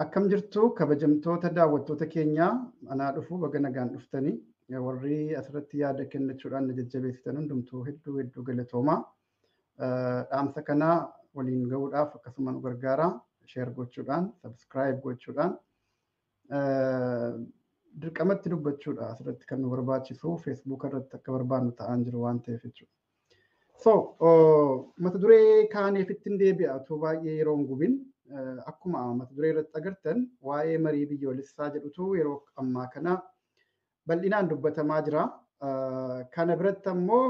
Akkam jirtu kabajamtoota daawwattoota keenyaa, anaa dhufu, baga nagaan dhuftanii. Warri asirratti yaada kennachuudhaan na jajjabeessitan hundumtuu hedduu hedduu galatoomaa. Dhaamsa kana waliin gahuudhaaf akkasuma nu gargaara. Share gochuudhaan, subscribe gochuudhaan dirqamatti dubbachuudha asirratti kan nu barbaachisu, Facebook irratti akka barbaannu ta'aan jiru waan ta'eef jechuudha. So mata duree kaaneef ittiin deebi'a otoo baay'ee yeroo hin gubin. Akkuma mata duree irratti agartan, waa'ee marii biyyoolessaa jedhutu yeroo ammaa kana bal'inaan dubbatamaa jira. Kana biratti ammoo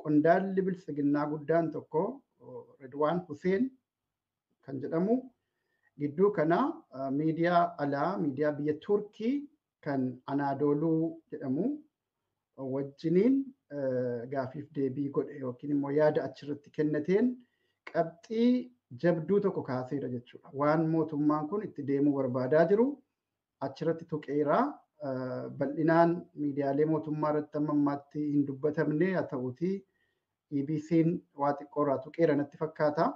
qondaalli biltsiginnaa guddaan tokko, Redwaan Huseen kan jedhamu, gidduu kana miidiyaa alaa, miidiyaa biyya Turkii kan Anaadooluu jedhamu wajjiniin gaafiif deebii godhe yookiin immoo yaada achirratti kennateen qabxii jabduu tokko kaaseera jechuudha. Waan mootummaan kun itti deemuu barbaadaa jiru achirratti tuqeera. Bal'inaan miidiyaalee mootummaa irratti amma ammaatti hin dubbatamne, haa ta'uutii EBC'n waa xiqqoo irraa tuqeera natti fakkaata.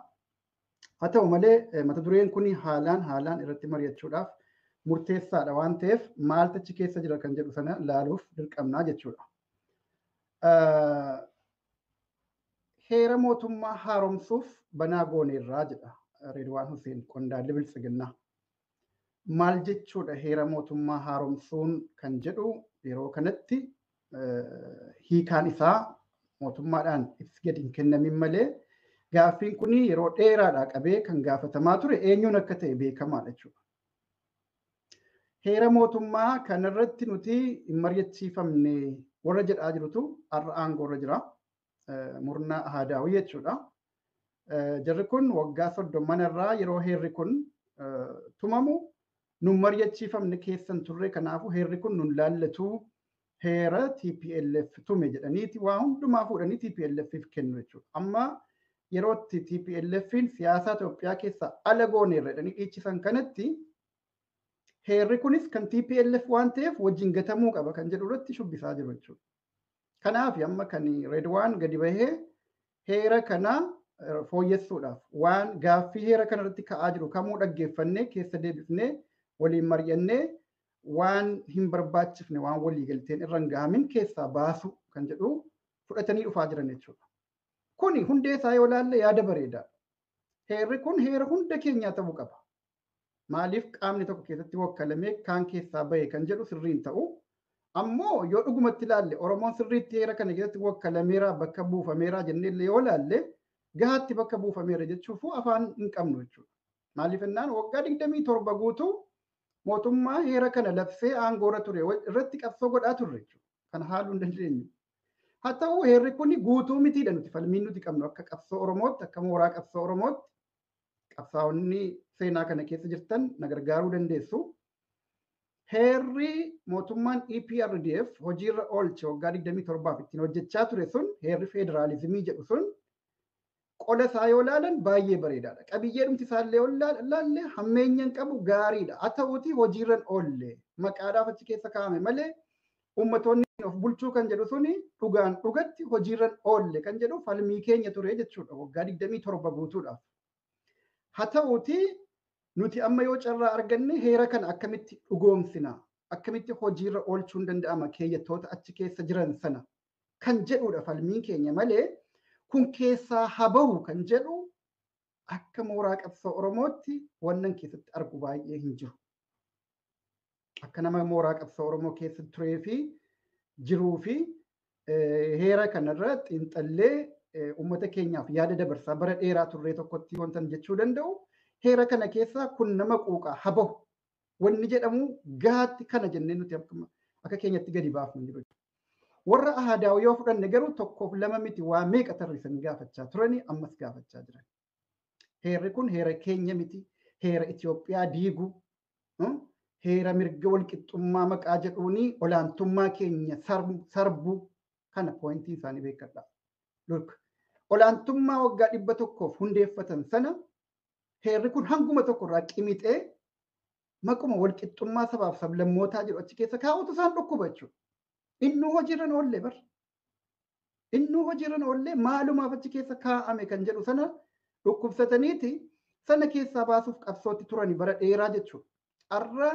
Haa ta'u malee mata dureen kun haalaan haalaan irratti mari'achuudhaaf murteessaadha waan ta'eef, maaltu achi keessa jira kan jedhu sana laaluuf dirqamnaa jechuudha. Heera mootummaa haaromsuuf banaa gooneerraa jedha Redwaan Hussein, qondaalli biltsiginnaa. Maal jechuudha heera mootummaa haaromsuun kan jedhu, yeroo kanatti hiikaan isaa mootummaadhaan ibsi gadi hin kennamin malee, gaaffiin kun yeroo dheeraadhaa qabee kan gaafatamaa ture eenyuun akka ta'e beekamaadha jechuudha. Heera mootummaa kanarratti nuti hin mari'achiifamne warra jedhaa jirutu har'a aangoorra jira. Murna Ahaadaawii jechuudha. Jarri kun waggaa 30 irraa yeroo heerri kun tumamu nun mari'achiifamne, keessan turre, kanaafuu heerri kun nun laallatu, heera TPLF tume jedhaniiti waa hundumaa fuudhanii TPLFif kennu jechuudha. Amma yerootti TPLFin siyaasa Itoophiyaa keessa ala gooneerra jedhanii dhiichisan kanatti, heerri kunis kan TPLF waan ta'eef wajjin gatamuu qaba kan jedhu irratti shubbisaa jiru jechuudha. Kanaaf amma kan Redwaan gadi bahee heera kana fooyyessuudhaaf waan gaaffii heera kana irratti ka'aa jiru kamuu dhaggeeffannee, keessa deebifnee, waliin mari'annee, waan hin barbaachifne, waan walii galteen irra hin gahamin keessaa baasu kan jedhu fudhatanii dhufaa jiran jechuudha. Kuni hundee isaa yoo ilaalle yaada bareedaa. Heerri kun heera hunda keenyaa ta'uu qaba. Maaliif qaamni tokko keessatti wakkalamee kaan keessaa bahe kan jedhu sirriin ta'u. Ammoo yoo dhugumatti ilaalle, Oromoon sirriitti heera kana keessatti wakkalameera, bakka buufameera jennee illee yoo ilaalle, gahaatti bakka buufameera jechuufu afaan hin qabnu jechuudha. Maaliif jennaan, waggaa 27 guutuu mootummaa heera kana labsee aangoorra ture irratti qabsoo godhaa turre jechuudha. Kana haaluu hin dandeenyu. Haa ta'u, heerri kun guutuu mitiidha nuti falmiin nuti qabnu akka qabsoo Oromootti, akka mooraa qabsoo Oromootti. Qabsaa'onni seenaa kana keessa jirtan na gargaaruu dandeessu. Heerri mootummaan EPRDF hojiirra oolche waggaa 27 ittiin hojjechaa ture sun, heerri federaalizimii jedhu sun, qola isaa yoo ilaalan baay'ee bareedaadha. Qabiyyee dhumti isaallee yoo ilaalle hammeenya hin qabu, gaariidha. Haa ta'uutii hojiirra oolle, maqaadhaaf achi keessa kaa'ame malee, ummatoonni of bulchuu kan jedhu suni dhugaan dhugatti hojiirra oolle kan jedhu falmii keenya ture jechuudha waggaa 27 guutuudhaaf. Haa ta'uutii nuti amma yoo carraa arganne heera kana akkamitti dhugoomsina, akkamitti hojiirra oolchuun danda'ama keeyyattoota achi keessa jiran sana kan jedhudha falmiin keenya malee, kun keessaa haa bahu kan jedhu akka mooraa qabsoo Oromootti wannan keessatti argu baay'ee hin jiru. Akka nama mooraa qabsoo Oromoo keessa turee fi jiruu fi heera kanarra xiinxallee uummata keenyaaf yaada dabarsaa bara dheeraa turree tokkotti wantan jechuu danda'u, heera kana keessa kun nama quuqaa, haa bahu wanni jedhamu gahaatti kana jennee nuti akka keenyatti gadi baafnu jiru. Warra Ahaadaawii yoo fudhanne garuu tokkoof lama miti, waa meeqa tarreessanii gaafachaa turanii, ammas gaafachaa jiran. Heerri kun heera keenya miti, heera Itoophiyaa diigu, heera mirga walqixxummaa maqaa jedhuuni olaantummaa keenya sarbu kana pointiin isaanii beekadha. Look, olaantummaa waggaa 100f hundeeffatan sana heerri kun hanguma tokko irraa qimixee maquma walqixxummaa sabaaf sablammootaa jedhu achi keessa kaa'utu isaan dhukkuba jechuudha. Innuu hojiirra oollee bar. Innuu hojiirra oollee maalumaaf achi keessa kaa'ame kan jedhu sana dhukkubsataniiti. Sana keessaa baasuuf qabsootti turani bara dheeraa jechuudha. Har'a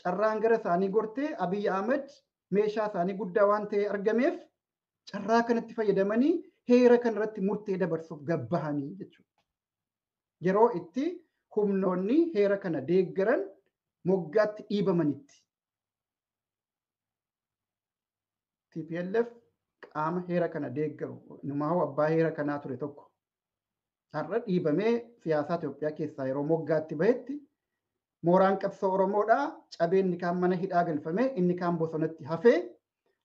carraan gara isaanii gortee Abiy Ahmed meeshaa isaanii guddaa waan ta'e argameef carraa kanatti fayyadamanii heera kanarratti murtee dabarsuuf gabbahanii jechuudha. Yeroo itti humnoonni heera kana deeggaran moggaatti dhiibamanitti. TPLF qaama heera kana deeggaru numaa'uu abbaa heera kanaa ture tokko. Har'a dhiibamee siyaasaa Itoophiyaa keessaa yeroo moggaatti bahetti mooraan qabsoo Oromoodhaa cabee inni kaan mana hidhaa galfamee inni kaan bosonatti hafee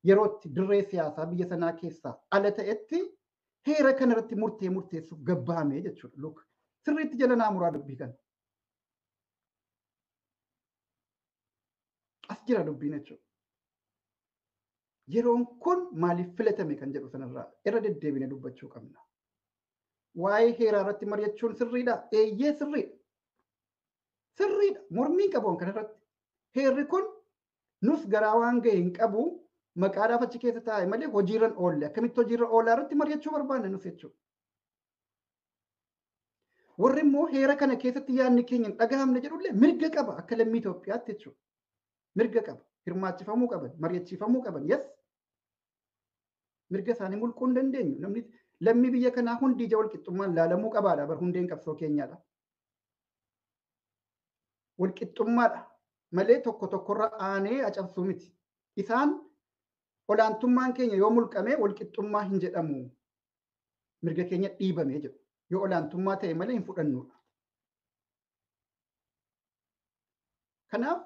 yerootti dirree siyaasaa biyya sanaa keessaa ala ta'etti heera kanarratti murtee murteessuuf gabbahamee jechuudha. Look, sirriitti jala naa muraa dubbii kana. As jira dubbiin jechuudha. Yeroon kun maaliif filatame kan jedhu sanarraa irra deddeebine dubbachuu qabna. Waa'ee heeraa irratti mari'achuun sirriidha. Eeyyee sirriidha. Sirriidha. Mormii qabuun kanarratti. Heerri kun nus garaa waan ga'e hin qabu maqaadhaaf achi keessa taa'e malee hojiirra oolle. Akkamitti hojiirra oolaa irratti mari'achuu barbaanna nus jechuudha. Warri immoo heera kana keessatti yaadni keenya hin dhagahamne jedhullee mirga qaba akka lammii Itoophiyaatti jechuudha. Mirga qaba. Hirmaachifamuu qaban, mari'achiifamuu qaban. Yes. Mirga isaanii mulquu hin dandeenyu. Namni lammii biyya kanaa hundi ija walqixxummaan laalamuu qabaadha. Bar hundeen qabsoo keenyaadha. Walqixxummaadha malee tokko tokkorra aanee acabsuu miti. Isaan olaantummaan keenya yoo mulqame walqixxummaa hin jedhamu. Mirga keenya dhiibamee jedhu. Yoo olaantummaa ta'e malee hin fudhannudha. Kanaaf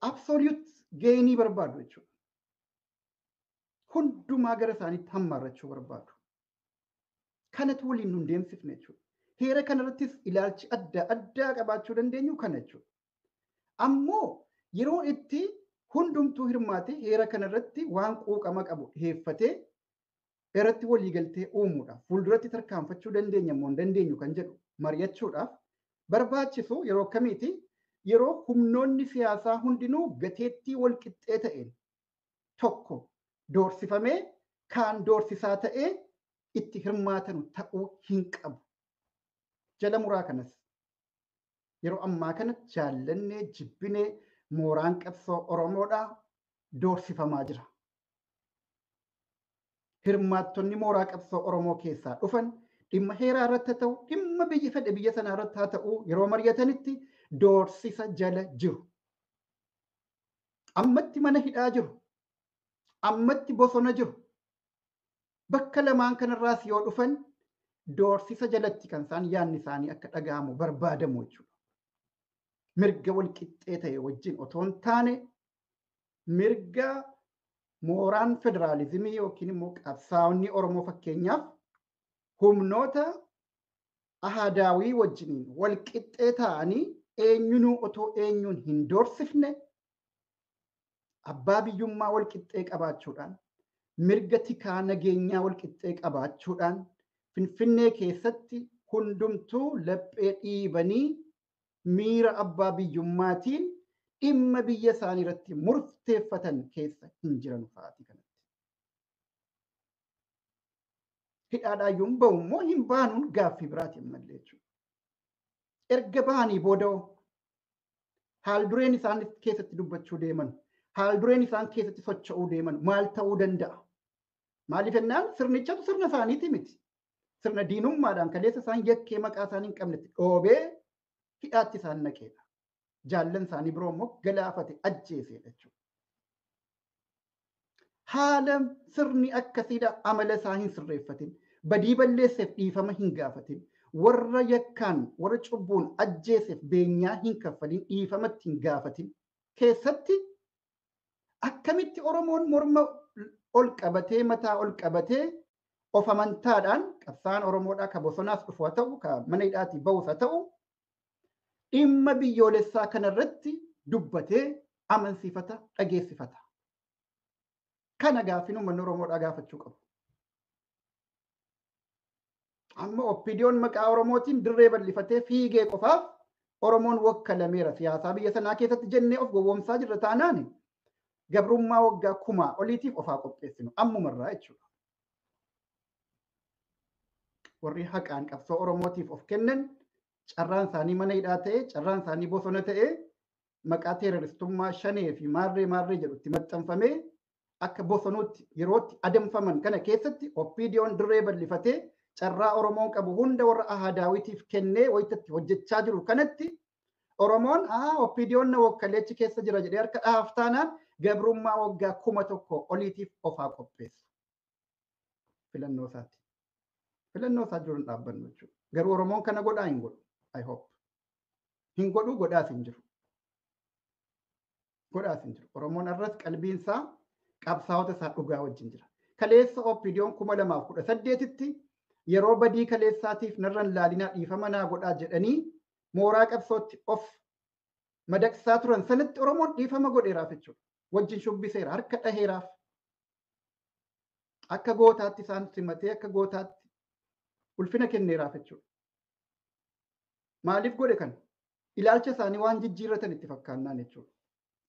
absolute gainii barbaadu jechuudha. Hundumaa gara isaaniitti hammaarrachuu barbaadu. Kanatu waliin nun deemsifne jechuudha. Heera kanarrattis ilaalchi adda addaa qabaachuu dandeenyu kana jechuudha. Ammoo yeroo itti hundumtuu hirmaate heera kanarratti waan quuqama qabu dhiyeeffatee irratti waliigaltee uumuudhaaf fuulduratti tarkaanfachuu dandeenya immoo hin dandeenyu kan jedhu mari'achuudhaaf barbaachisu yeroo akkamiiti? Yeroo humnoonni siyaasaa hundinuu gateettii walqixxee ta'een tokko doorsifamee kaan doorsisaa ta'ee itti hirmaatanu ta'uu hin qabu. Jala muraa kanas yeroo ammaa kana jaallannee jibbinee mooraan qabsoo Oromoodhaa doorsifamaa jira. Hirmaattonni mooraa qabsoo Oromoo keessaa dhufan dhimma heeraa irratti haa ta'u, dhimma biyya fedhe biyya sanaa irratti haa ta'u yeroo mari'atanitti doorsisa jala jiru. Ammatti mana hidhaa jiru. Ammatti bosona jiru. Bakka lamaan kanarraas yoo dhufan doorsisa jalatti kan isaan yaadni isaanii akka dhaga'amu barbaadamu jechuudha. Mirga walqixxee ta'e wajjin otoo hin taane mirga mooraan federaalizimii yookiin immoo qabsaa'onni Oromoo fakkeenyaaf humnoota ahadaawii wajjiniin walqixxee ta'anii eenyunuu otoo eenyuun hin doorsifne abbaa biyyummaa walqixxee qabaachuudhaan mirga tikaa nageenyaa walqixxee qabaachuudhaan Finfinnee keessatti hundumtuu laphee dhiibanii miira abbaa biyyummaatiin dhimma biyya isaanii irratti murteeffatan keessa hin jiran fa'aati kanatti. Hidhaadhaa yoon bahu immoo hin baanuun gaaffii biraati ammallee jechuudha. Erga bahanii booda haal dureen isaan keessatti dubbachuu deeman, haal dureen isaan keessatti socho'uu deeman maal ta'uu danda'a? Maaliif jennaan sirnichatu sirna isaaniiti miti. Sirna diinummaadhaan kaleessa isaan yakkee maqaa isaanii hin qabnetti dhoobee hidhaatti isaan naqeedha. Jaallan isaanii biroo immoo galaafate ajjeesedha jechuudha. Haala sirni akkasiidha amala isaa hin sirreeffatin, badii balleesseef dhiifama hin gaafatin, warra yakkaan warra cubbuun ajjeeseef beenyaa hin kaffalin dhiifamatti hin gaafatin keessatti akkamitti Oromoon morma ol qabatee mataa ol qabatee of amantaadhaan qabsaan Oromoodhaa ka bosonaas dhufu haa ta'u ka mana hidhaatii bahus haa ta'u dhimma biyyoolessaa kanarratti dubbatee amansiifata dhageessifata. Kana gaaffiin uummanni Oromoodhaa gaafachuu qabu. Amma OPDO'n maqaa Oromootiin dirree bal'ifatee fiigee qofaaf Oromoon wakkalameera siyaasaa biyya sanaa keessatti jennee of gowwoomsaa jirra taanaan gabrummaa waggaa kumaa oliitiif ofaa qopheessinu ammumarraa jechuudha. Warri haqaan qabsoo Oromootiif of kennan Carraan isaanii mana hidhaa ta'e, carraan isaanii bosona ta'e, maqaa teeroristummaa shanee fi maarree maarree jedhutti maxxanfamee akka bosonuutti yerootti adamfaman kana keessatti OPDO'n dirree bal'ifatee carraa Oromoon qabu hunda warra Ahadaawitiif kennee wayitatti hojjechaa jiru kanatti Oromoon OPDO'n na wakkaleechi keessa jira jedhee harka dhahaaf taanaan gabrummaa waggaa 1000 oliitiif ofaa qopheessu. Filannoo isaati. Filannoo isaa jiru hin dhaabbannu jechuudha. Garuu Oromoon kana godhaa hin godhu. I hope. Hin godhu, godhaas hin jiru. Godhaas hin jiru. Oromoon arras qalbiin isaa qabsaa'ota isaa dhugaa wajjin jira. Kaleessa OPDO'n 2018tti yeroo badii kaleessaatiif narran laalinaa dhiifama naa godhaa jedhanii mooraa qabsootti of madaqsaa turan sanatti Oromoon dhiifama godheeraaf jechuudha. Wajjin shubbiseera, harka dhaheeraaf. Akka gootaatti isaan simatee akka gootaatti ulfina kenneeraaf jechuudha. Maaliif godhe kana? Ilaalcha isaanii waan jijjiirratan itti fakkaannaan jechuudha.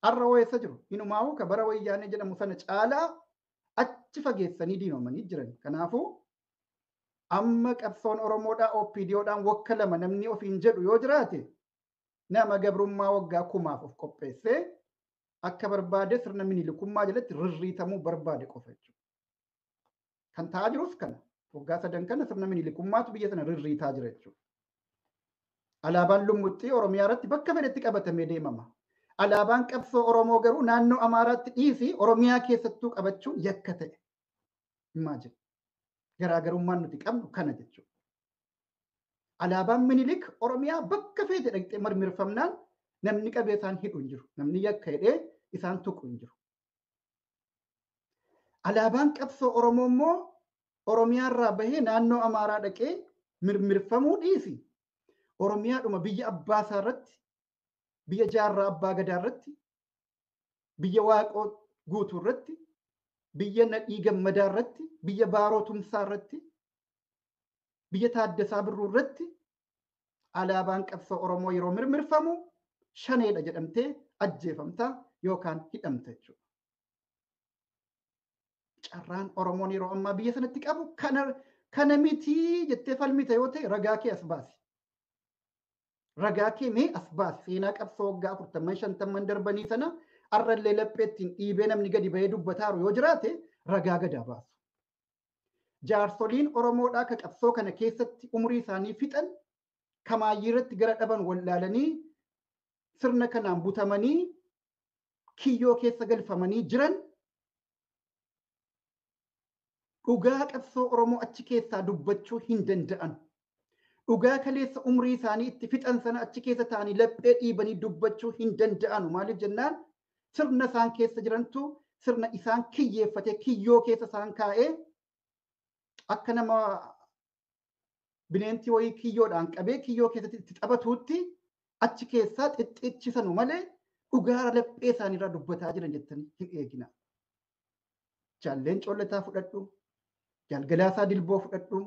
Har'a hoo eessa jiru? Inumaa'uu ka bara wayyaanee jedhamu sana caalaa achi fageessanii diinomanii jiran. Kanaafuu amma qabsoon Oromoodhaa OPDOdhaan wakka lama namni ofiin jedhu yoo jiraate nama gabrummaa waggaa 1000 of qopheessee akka barbaade sirna minilikummaa jalatti rirriitamuu barbaade qofa jechuudha. Kan ta'aa jirus kana. Waggaa 3 kana sirna minilikummaatu biyya sana rirriitaa jira jechuudha. Alaabaan lummuxxii Oromiyaa irratti bakka fedhetti qabatamee deemama. Alaabaan qabsoo Oromoo garuu naannoo Amaaraatti dhiisii Oromiyaa keessattuu qabachuun yakka ta'e. Imagine. Garaagarummaan nuti qabnu kana jechuudha. Alaabaan Minilik Oromiyaa bakka feete dhaqxee marmirfamnaan namni qabee isaan hidhu hin jiru. Namni yakka hidhee isaan tuqu hin jiru. Alaabaan qabsoo Oromoo immoo Oromiyaa irraa bahee naannoo Amaaraa dhaqee mirmirfamuu dhiisi. Oromiyaadhuma biyya abbaa isaa irratti, biyya jaarraa abbaa gadaa irratti, biyya waaqoo guutuu irratti, biyya nadhii gammadaa irratti, biyya baaroo tumsaa irratti, biyya taaddasaa birruu irratti alaabaan qabsoo Oromoo yeroo mirmirfamu shaneedha jedhamtee ajjeefamta yookaan hidhamta jechuudha. Carraan Oromoon yeroo ammaa biyya sanatti qabu kana mitii jettee falmita yoo ta'e ragaa kee as baasi. Ragaa kee mee as baasi. Seenaa qabsoo waggaa 40 50 darbanii sana arrallee lapheettiin dhiibee namni gadi bahee dubbataaru yoo jiraate ragaa gadaa baasu. Jaarsoliin Oromoodhaa ka qabsoo kana keessatti umurii isaanii fixan kamaayyii irratti gara dhaban wallaalanii sirna kanaan butamanii kiyyoo keessa galfamanii jiran dhugaa qabsoo Oromoo achi keessaa dubbachuu hin danda'an. Dhugaa kaleessa umurii isaanii itti fixan sana achi keessa ta'anii laphee dhiibanii dubbachuu hin danda'an. Maaliif jennaan sirna isaan keessa jirantu sirna isaan kiyyeeffatee kiyyoo keessa isaan kaa'ee akka nama bineentii wayii kiyyoodhaan qabee kiyyoo keessatti itti taphatuutti achi keessaa xixxichisanu malee dhugaa laphee isaaniirraa dubbataa jiran jettanii hin eegina. Jaalleen Collataa fudhadhu, Jaalgalaasaa Dilboo fudhadhu,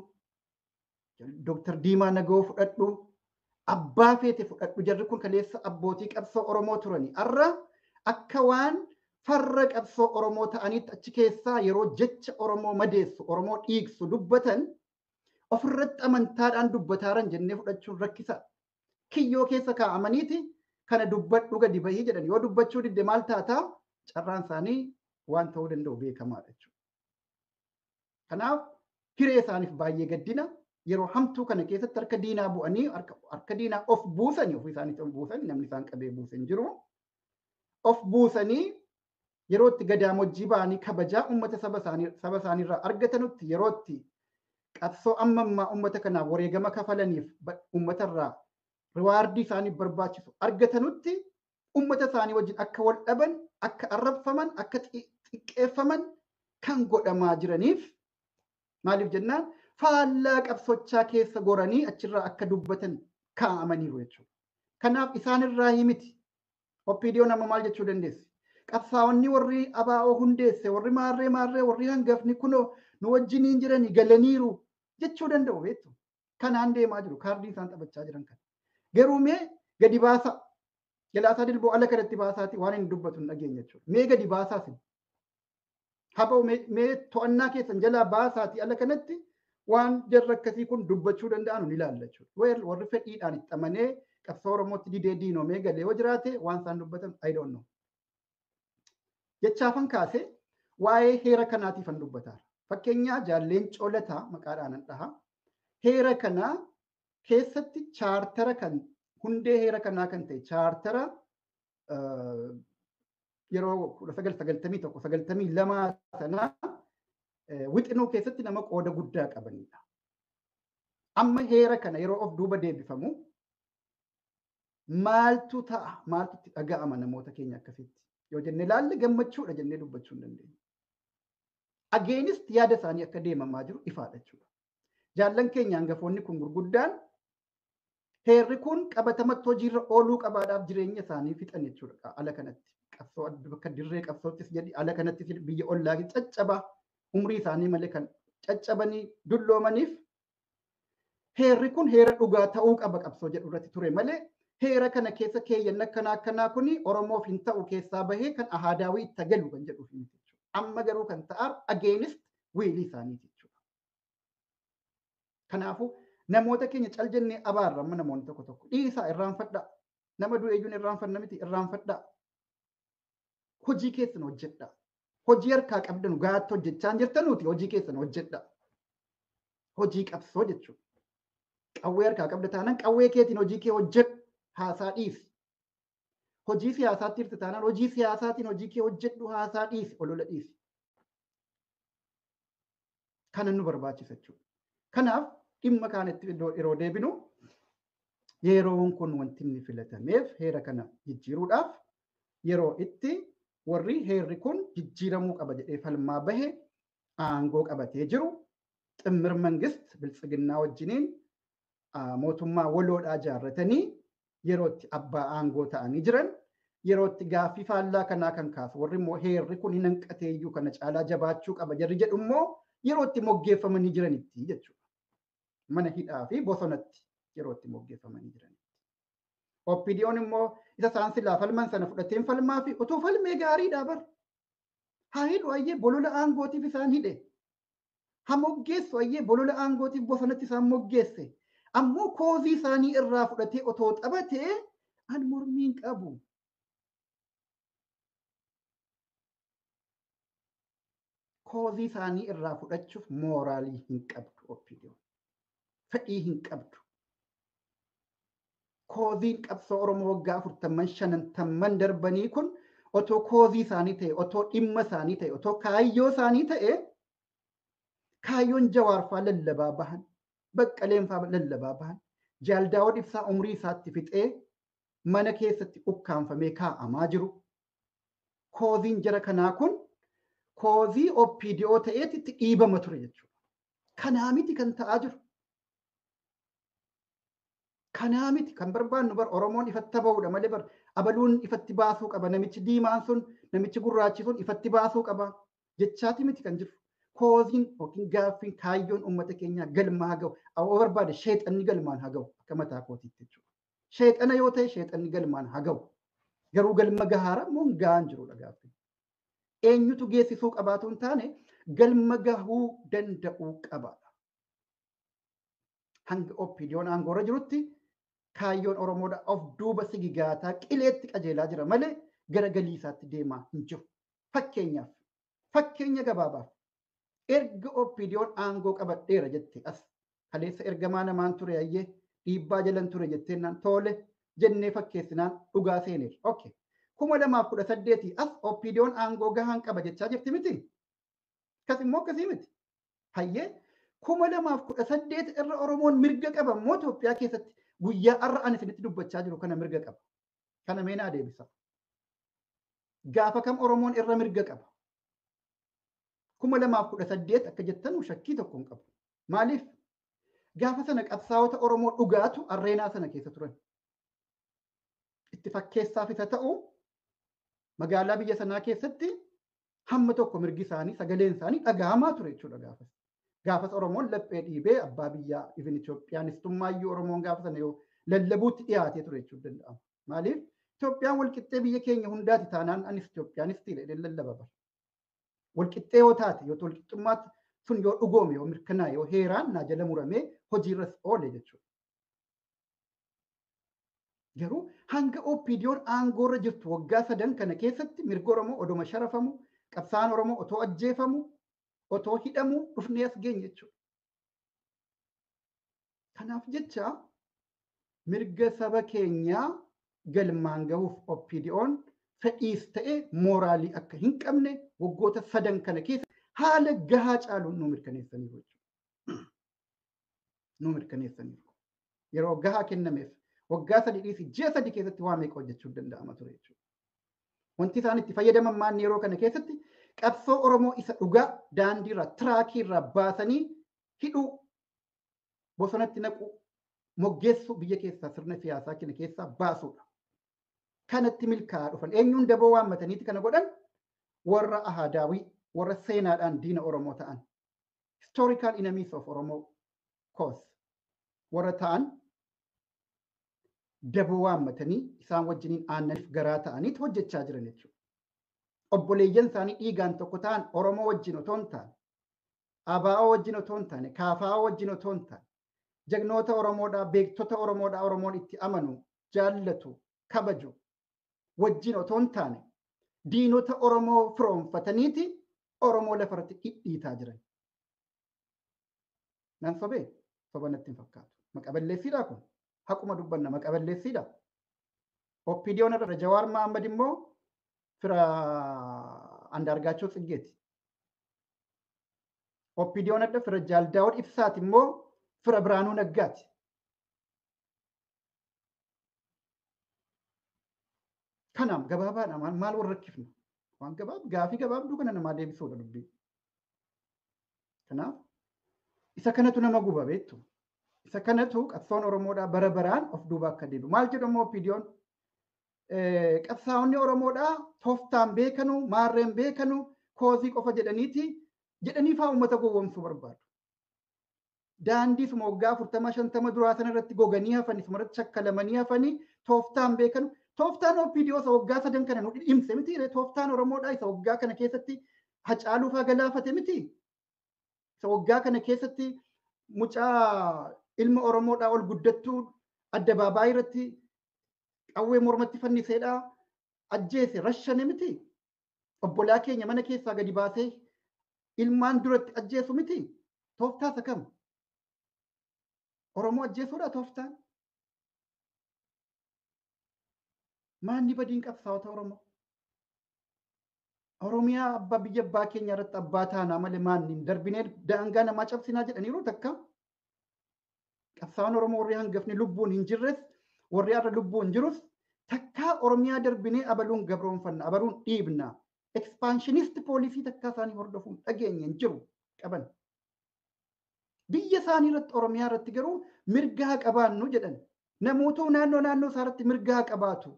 Dooktar Diimaa Nagoo fudhadhu, abbaa feete fudhadhu. Jarri kun kaleessa abbootii qabsoo Oromoo turani. Har'a akka waan farra qabsoo Oromoo ta'anitti achi keessaa yeroo jecha Oromoo madeessu, Oromoo dhiigsu dubbatan ofirratti amantaadhaan dubbataaran jennee fudhachuun rakkisaa. Kiyyoo keessa kaa'amaniiti kana dubbadhu gadi bahii jedhan. Yoo dubbachuu didde maal taataa? Carraan isaanii waan ta'uu danda'u beekamaadha jechuudha. Kanaaf hiree isaaniif baay'ee gaddina. Yeroo hamtuu kana keessatti harka diinaa bu'anii harka diinaa of buusanii ofii isaaniitti of buusanii namni isaan qabee buuse hin jiru. Of buusanii yeroo itti gadaamojjii ba'anii kabajaa uummata saba isaaniirraa argatanutti yeroo itti qabsoo amma ammaa uummata kanaaf wareegama kafalaniif uummatarraa riwaardii isaaniif barbaachisu argatanutti uummata isaanii wajjin akka wal dhaban, akka arrabfaman, akka xiqqeeffaman kan godhamaa jiraniif maaliif jennaan faallaa qabsochaa keessa goranii achirraa akka dubbatan kaa'amaniiru jechuudha. Kanaaf isaanirraa miti. OPDO nama maal jechuu dandeessi? Qabsaa'onni warri ABO hundeesse, warri maarree maarree, warri hangafni kunoo nu wajjiniin jiranii galaniiru jechuu danda'u beektu. Kanaan deemaa jiru, kaardii isaan taphachaa jiran kana. Garuu mee gadi baasaa. Galaasaa Dilboo ala kanatti baasaati waan inni dubbatu hin dhageenye jechuudha. Mee gadi baasaas. Haba'u mee to'annaa keessan jalaa baasaati ala kanatti Waan jarra akkasii kun dubbachuu danda'an ni ilaalla jechuudha. Warri fedhiidhaan itti amanee qabsoo Oromootti didee diinomee galee yoo jiraate waan isaan dubbatan I don't know. Jechaafan kaase waa'ee heera kanaatiifan dubbataara. Fakkeenyaa jaalleen Colataa maqaadhaan dhaha. Heera kanaa keessatti chaartara kan hundee heera kanaa kan ta'e chaartara yeroo 1991 92 sana wixinuu keessatti nama qooda guddaa qabanidha. Amma heera kana yeroo of duuba deebifamu maaltu ta'a, maaltu itti dhaga'ama namoota keenya akkasitti yoo jennee ilaalle gammachuudha jennee dubbachuu hin dandeenyu. Ageenist yaada isaanii akka deemamaa jiru ifaadha jechuudha. Jaallan keenya hangafoonni kun gurguddaan heerri kun qabatamatti hojiirra ooluu qabaadhaaf jireenya isaanii fixan jechuudha. Ala kanatti qabsoo bakka dirree qabsoottis jedhi ala kanattis biyya ollaa caccabaa umrii isaanii malee kan caccabanii dulloomaniif heerri kun heera dhugaa ta'uu qaba qabsoo jedhu irratti ture malee heera kana keessa keeyyan akkanaa akkanaa kuni Oromoof hin ta'u keessaa bahee kan ahaadaawii itti galu kan jedhuuf miti jechuudha. Amma garuu kan ta'ar against wiilii isaaniiti jechuudha. Kanaafuu namoota keenya cal jennee abaarra amma namoonni tokko tokko dhiisaa irraanfadhaa. Nama du'eeyyuun irraanfanna miti irraanfadhaa. Hojii keessan hojjedhaa. Hojii harkaa qabdan gaatti hojjechaa jirtanuuti hojii keessan hojjedhaa. Hojii qabsoo jechuudha. Qawwee harkaa qabda taanaan qawwee keetiin hojii kee hojjedhu haasaa dhiisi. Hojii siyaasaatti jirta taanaan hojii siyaasaatiin hojii kee hojjedhu haasaa dhiisi olola dhiisi. Kana nu barbaachisa jechuudha. Kanaaf dhimma kaanitti yeroo deebinu yeroon kun wanti inni filatameef heera kana jijjiiruudhaaf yeroo itti warri heerri kun jijjiiramuu qaba jedhee falmaa bahe aangoo qabatee jiru ximmir mangist biltsiginnaa wajjiniin mootummaa waloodhaa jaarratanii yerootti abbaa aangoo ta'anii jiran yerootti gaaffii faallaa kanaa kan kaasu warri immoo heerri kun hin hanqateeyyuu kana caalaa jabaachuu qaba jarri jedhu immoo yerootti moggeeffamanii jiranitti jechuudha. Mana hidhaa fi bosonatti yerootti moggeeffamanii jiranitti. OPDO'n immoo isa isaan silaa falman sana fudhateen falmaa fi otoo falmee gaariidha bar. Haa hidhu ayyee bolola aangootiif isaan hidhe. Haa moggeessu ayyee bolola aangootiif bosonatti isaan moggeesse. Ammoo koozii isaanii irraa fudhatee otoo taphatee an mormiin qabu. Koozii isaanii irraa fudhachuuf mooraalii hin qabdu OPDO'n. Fedhii hin qabdu. Kooziin qabsoo Oromoo waggaa 40 50 darbanii kun otoo koozii isaanii ta'e, otoo dhimma isaanii ta'e, otoo kaayyoo isaanii ta'e kaayyoon Jawaarfaa lallabaa bahan, Baqqaleenfaa lallabaa bahan, Jaaldaawwan Ibsaa umrii isaatti fixee mana keessatti ukkaanfamee kaa'amaa jiru. Kooziin jara kanaa kun koozii OPDO ta'eetti itti dhiibama ture jechuudha. Kanaa miti kan ta'aa jiru. Kanaa miti kan barbaannu bar Oromoon ifatti ba'uudha malee bar abaluun ifatti baasuu qaba namichi diimaan sun namichi gurraachi sun ifatti baasuu qaba jechaati miti kan jiru. Kooziin yookiin gaaffiin kaayyoon uummata keenyaa galma haa ga'u. Awwa barbaade sheexanni galmaan haa ga'u akka mataa kootiitti jechuudha. Sheexana yoo ta'e sheexanni galmaan haa ga'u. Garuu galma gahaara immoo gahaan jirudha gaaffiin. Eenyutu geessisuu qabaatu hin taane galma gahuu danda'uu qabaadha. Hanga OPDO'n aangoorra jirutti kaayyoon Oromoodha of duuba sigigaataa qileetti qajeelaa jira malee gara galii isaatti deemaa hin jiru. Fakkeenyaaf fakkeenya gabaabaaf erga OPDO'n aangoo qabadheera jette as kaleessa ergamaa namaan ture ayyee dhiibbaa jalan ture jetteennaan toole jennee fakkeessinaan dhugaa seeneera. Okay. 2018 as OPDO'n aangoo gahaan qaba jechaa jirti miti. Akkas immoo akkasii miti. Hayyee 2018 irra Oromoon mirga qaba immoo Itoophiyaa keessatti guyyaa har'a ani isinitti dubbachaa jiru kana mirga qaba. Kana meenaa deebisa. Gaafa kam Oromoon irra mirga qaba? 2018 akka jettanu shakkii tokko hin qabu. Maaliif? Gaafa sana qabsaa'ota Oromoo dhugaatu arreenaa sana keessa turan. Itti fakkeessaaf isa ta'u magaalaa biyya sanaa keessatti hamma tokko mirgi isaanii sagaleen isaanii dhaga'amaa ture jechuudha gaafas. Gaafas Oromoon laphee dhiibee abbaa biyyaa even Itoophiyaanistummaa Oromoon gaafa sana yoo lallabuutti dhiyaatee ture jechuun danda'ama. Maaliif? Itoophiyaan walqixxee biyya keenya hundaati taanaan anis Itoophiyaanistiidha jedhee lallaba bara. Walqixxee yoo taate yoo walqixxummaatti Sun yoo dhugoome yoo mirkanaa'e yoo heeraan naa jala muramee hojiirras oole jechuudha. Garuu hanga OPDO'n aangoorra jirtu waggaa sadan kana keessatti mirga Oromoo odoma sharafamu, qabsaa'aan Oromoo otoo ajjeefamu, otoo hidhamu dhufnee as geenye jechuudha. Kanaaf jecha mirga saba keenyaa galmaan gahuuf OPDO'n fedhiis ta'e mooraalii akka hin qabne waggoota sadan kana keessa haala gahaa caaluun nu mirkaneessaniiru jechuudha. Nu mirkaneessaniiru. Yeroo gahaa kennameef waggaa sadii dhiisi ji'a sadii keessatti waa meeqa hojjechuun danda'ama ture jechuudha. Wanti isaan itti fayyadaman maanni yeroo kana keessatti qabsoo Oromoo isa dhugaa daandiirraa tiraakiirraa baasanii hidhuu bosonatti naquu moggeessuu biyya keessaa sirna siyaasaa kana keessaa baasuudha. Kanatti milkaa'aa dhufan eenyuun daboo waammataniiti kana godhan warra Ahadaawii warra seenaadhaan diina Oromoo ta'an historical enemies of Oromoo cause warra ta'an daboo waammatanii isaan wajjiniin aannaniif garaa ta'aniit hojjechaa jiran jechuudha. Obboleeyyan isaanii dhiigaan tokko ta'an Oromoo wajjin otoo hin taane, ABO wajjin otoo hin taane, KFO wajjin otoo hin taane, jagnoota Oromoodhaa, beektota Oromoodhaa Oromoon itti amanu, jaallatu, kabaju wajjin otoo hin taane diinota Oromoo firoomfataniiti Oromoo lafarratti dhidhiitaa jiran. Nan sobee soba natti hin fakkaatu. Maqaballeessiidhaa kun. Haquma dubbanna maqaballeessiidha. OPDO'n irra Jawaar Mohaammed immoo fira Andaargaachoo Tsiggeeti. OPDO'n irra fira Jaal Daawud Ibsaati immoo fira Biraanuu Naggaati. Kanaaf gabaabaadha maal warra rakkifna? Waan gabaab gaafii gabaabduu kana namaa deebisuudha dubbii. Kanaaf isa kanatu nama guba beektu. Isa kanatu qabsoon Oromoodhaa bara baraan of duuba akka deebi'u. Maal jedhamu OPDO'n? Qabsaa'onni Oromoodhaa tooftaan beekanu, maarreen beekanu, koozii qofa jedhaniiti jedhanii fa'aa uummata gowwoomsuu barbaadu. Daandii suma waggaa 40 50 duraa sana irratti goganii hafanii, suma irratti shakkalamanii hafanii tooftaan beekanu. Tooftaan OPDO isa waggaa sadan kana nu dhimse miti. Tooftaan Oromoodhaa isa waggaa kana keessatti Hacaaluu fa'aa galaafate miti. Isa waggaa kana keessatti mucaa ilma Oromoodhaa ol guddattuu addabaabaayii irratti qawwee mormatti fanniseedhaa ajjeese rashane miti. Obbolaa keenya mana keessaa gadi baasee ilmaan duratti ajjeesu miti. Tooftaa isa kam? Oromoo ajjeesuudha tooftaan? Maanni badiin qabsaa'ota Oromoo? Oromiyaa abbaa biyya abbaa keenya irratti abbaa taanaa malee maanni darbinee daangaa namaa cabsinaa jedhaniiru takka. Qabsaa'aan Oromoo warri hangafni lubbuun hin jirres warri har'a lubbuun jirus takkaa Oromiyaa darbinee abaluun gabroonfanna abaluun dhiibna. Ekspaanshinisti poolisii takkaa isaanii hordofuun dhageenya hin jiru qaban. Biyya isaanii irratti Oromiyaa irratti garuu mirga haa qabaannu jedhan. Namoota naannoo naannoo isaa irratti mirga haa qabaatu.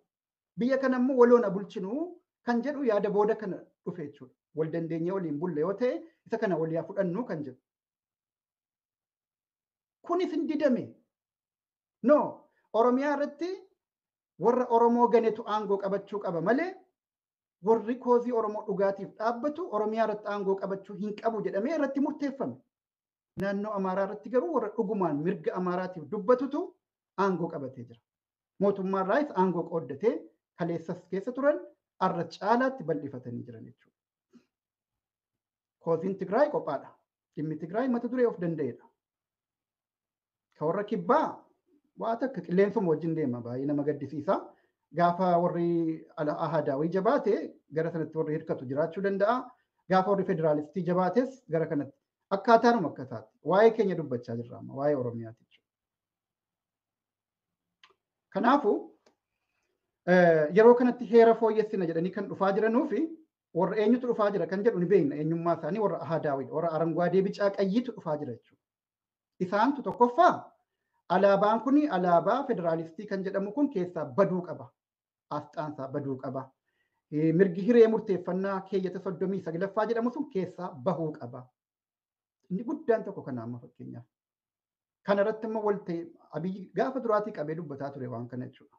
Biyya kana immoo waloon bulchinuu kan jedhu yaada booda kana dhufe jechuudha. Wal dandeenyee waliin bulle yoo ta'e isa kana walii haa fudhannu kan jedhu. Kunis hin didame. No, Oromiyaa irratti warra Oromoo ganetu aangoo qabachuu qaba malee warri koozii Oromoo dhugaatiif dhaabbatu Oromiyaa irratti aangoo qabachuu hin qabu jedhamee irratti murteeffame. Naannoo Amaaraa irratti garuu warra dhugumaan mirga Amaaraatiif dubbatutu aangoo qabatee jira. Mootummaan raayis aangoo qooddatee kaleessas keessa turan arra caalaatti bal'ifatanii jiran jechuudha. Kooziin Tigraay qophaadha. Dhimmi Tigraay mata duree of danda'edha. Ka warra kibbaa waa takka qilleensuma wajjin deema baay'ee nama gaddisiisa. Gaafa warri Ahadaawii jabaate gara sanatti warri hirkatu jiraachuu danda'a. Gaafa warri federaalistii jabaates gara kanatti. Akkaataanuma akka taate waa'ee keenya dubbachaa jirra amma waa'ee Oromiyaati jechuudha. Kanaafuu yeroo kanatti heera fooyyessina jedhanii kan dhufaa jiranuu fi warra eenyutu dhufaa jira kan jedhu ni beekna eenyummaa isaanii warra Ahadaawiidha warra Aranguwaadee Bicaa Qayyiitu dhufaa jira jechuudha. Isaantu tokkoffaa alaabaan kun alaabaa federaalistii kan jedhamu kun keessaa baduu qaba. Asxaansaa baduu qaba. Mirgi hiree murteeffannaa keeyyata 39ffaa jedhamu sun keessaa bahuu qaba. Inni guddaan tokko kana amma fakkeenyaaf. Kana irratti immoo walta'e Abiyyi gaafa duraatii qabee dubbataa ture waan kana jechuudha.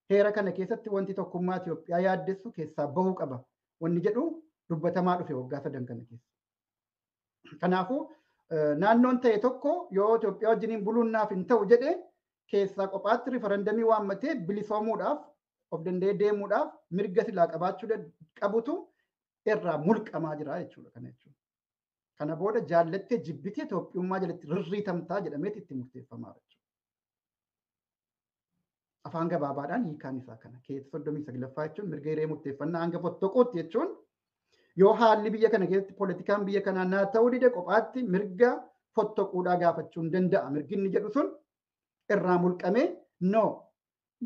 Heera kana keessatti wanti tokkummaa Itoophiyaa yaaddessu keessaa bahuu qaba. Wanni jedhu dubbatamaa dhufe waggaa sadan kana keessa. Kanaafuu naannoon ta'e tokko yoo Itoophiyaa wajjiniin buluun naaf hin ta'u jedhee keessaa qophaatti rifarandamii waammatee bilisoomuudhaaf of danda'ee deemuudhaaf mirga silaa qabaachuu qabutu irraa mulqamaa jira jechuudha kana jechuudha. Kana booda jaallattee jibbitee Itoophiyummaa jalatti rirriitamtaa jedhameet itti murteeffamaa jechuudha. Afaan gabaabaadhaan hiikaan isaa kana keessa 39ffaa jechuun mirga hiree murteeffannaa hanga fottoquutti jechuun yoo haalli biyya kana keessatti poolitikaan biyya kanaa naa ta'uu dide qophaatti mirga fottoquudhaa gaafachuu hin danda'a. Mirgi inni jedhu sun irraa mulqamee no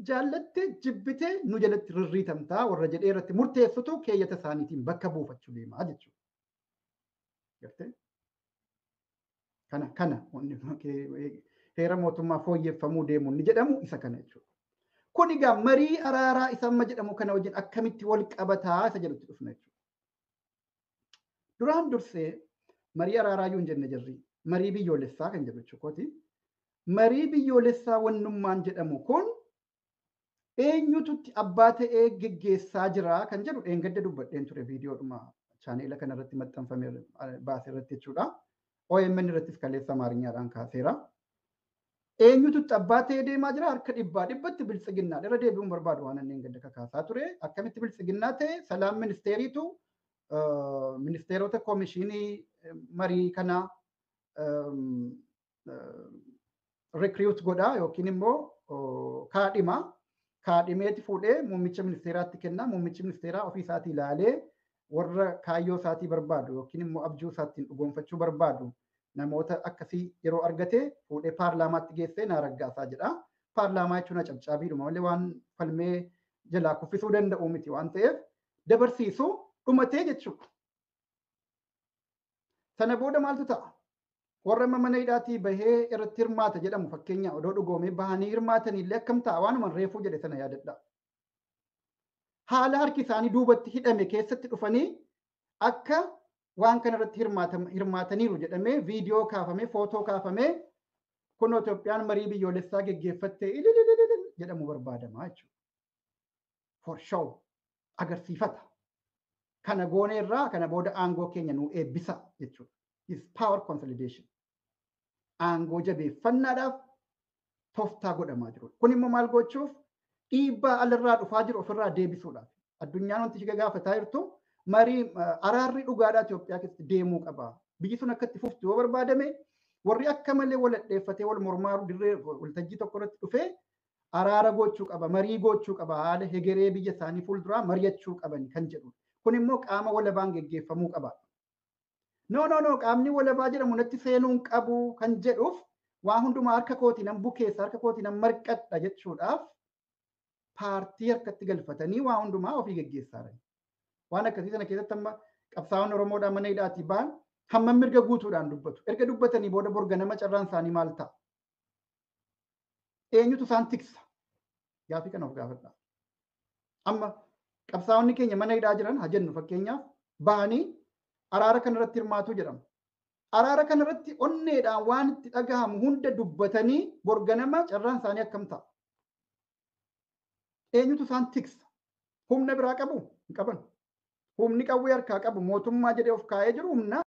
jaallattee jibbitee nu jalatti rirriitamtaa warra jedhee irratti murteessitu keeyyata isaaniitiin bakka buufachuu deemaa jechuudha. Gartee? Kana heera mootummaa fooyyeffamuu deemu inni jedhamu isa kana jechuudha. Kun egaa marii araaraa isa amma jedhamu kana wajjin akkamitti wal qabataa isa jedhutti dhufna jechuudha. Duraan dursee marii araaraa iyyuu hin jenne jirri. Marii biyyoolessaa kan jedhu jechuudha. Marii biyyoolessaa wannummaan jedhamu kun eenyututti abbaa ta'ee geggeessaa jira kan jedhu dheengadda dubbadheen ture viidiyoodhuma chaaneela kanarratti maxxanfame baase irratti jechuudha. OMN irrattis kaleessa Amaariñaadhaan kaaseera. Eenyututti abbaa ta'ee deemaa jira harka 100% biltsiginnaa irra deebi'uun barbaadu waan inni gadda kakaasaa ture. Akkamitti biltsiginnaa ta'e salaam ministeeriitu ministeerota koomishinii marii kana recruit godhaa yookiin immoo kaadhima. Kaadhimeeti fuudhee muummicha ministeeraatti kenna. Muummichi ministeeraa ofii isaatii ilaalee warra kaayyoo isaatii barbaadu yookiin immoo abjuu isaatiin dhugoomfachuu barbaadu namoota akkasii yeroo argate fuudhee paarlaamaatti geessee naa raggaasaa jedha. Paarlaamaa jechuun acabcaabiidhuma malee waan falmee jalaa kuffisuu danda'u miti waan ta'eef dabarsiisu dhumatee jechuudha. Sana booda maaltu ta'a? Warra mana hidhaatii bahee irratti hirmaata jedhamu fakkeenya odoo dhugoomee bahanii hirmaataniillee akkam ta'a waanuma reefuu jedhe sana yaadadha. Haala harki isaanii duubatti hidhame keessatti dhufanii akka waan kanarratti hirmaataniiru jedhamee viidiyoo kaafamee footoo kaafamee kun Itoophiyaan marii biyyoolessaa geggeeffattee ililililil jedhamu barbaadama jechuudha. For show agarsiifata. Kana gooneerraa kana booda aangoo keenya nu eebbisa jechuudha. Is power consolidation. Aangoo jabeeffannaadhaaf tooftaa godhamaa jiru. Kun immoo maal gochuuf dhiibbaa alarraa dhufaa jiru ofirraa deebisuudhaaf. Addunyaan wanti ishee gaafataa jirtu marii araarri dhugaadhaa Itoophiyaa keessatti deemuu qaba. Biyyi sun akka itti fuftu yoo barbaadame warri akka malee wal dhadheeffatee wal mormaa dirree waltajjii tokko irratti dhufee araara gochuu qaba, marii gochuu qaba, haala hegeree biyya isaanii fuulduraa mari'achuu qaban kan jedhu. Kun immoo qaama walabaan geggeeffamuu qaba. No no no qaamni walabaa jedhamu natti seenuu hin qabu kan jedhuuf waa hundumaa harka kootii nan bukeessa harka kootii nan marqadha jechuudhaaf paartii harkatti galfatanii waa hundumaa ofii geggeessaa jiran. Waan akkasii sana keessatti amma qabsaa'onni Oromoodhaan mana hidhaatii ba'an hammam mirga guutuudhaan dubbatu. Erga dubbatanii booda borga nama carraan isaanii maal ta'a? Eenyutu isaan tiksa? Gaaffii kana of gaafadha. Amma qabsaa'onni keenya mana hidhaa jiran haa jennu fakkeenyaaf ba'anii araara kanarratti hirmaatu jedhama. Araara kanarratti onneedhaan waan itti dhagahamu hunda dubbatanii borga nama carraan isaanii akkam ta'a? Eenyutu isaan tiksa? Humna biraa qabu? Hin qaban. Humni qawwee harkaa qabu mootummaa jedhee of kaa'ee jiru humna